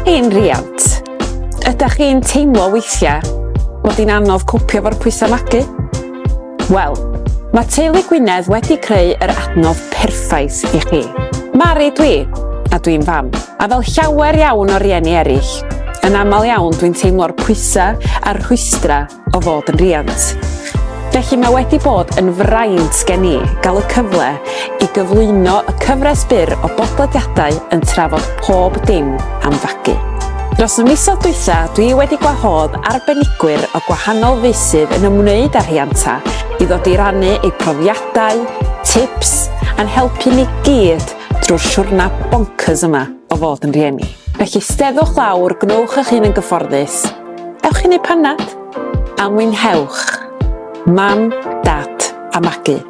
chi'n riant? Ydach chi'n teimlo weithiau bod hi'n anodd cwpio fo'r pwysau magu? Wel, mae Teulu Gwynedd wedi creu yr adnodd perffaith i chi. Mari dwi, a dwi'n fam. A fel llawer iawn o rieni eraill, yn aml iawn dwi'n teimlo'r pwysau a'r rhwystrau o fod yn riant. Felly mae wedi bod yn fraint gen i gael y cyfle i gyflwyno y cyfres byr o bodlediadau yn trafod pob dim am fagu. Dros y misoedd dwytha dwi wedi gwahodd arbenigwyr o gwahanol feysydd yn ymwneud â rhianta i ddod i rannu eu profiadau, tips a'n helpu ni gyd drwy'r siwrna bonkers yma o fod yn rieni. Felly steddwch lawr, gwnewch eich hun yn gyfforddus, Ewch i neud panad a mwynhewch. Mam, Dad a Magu.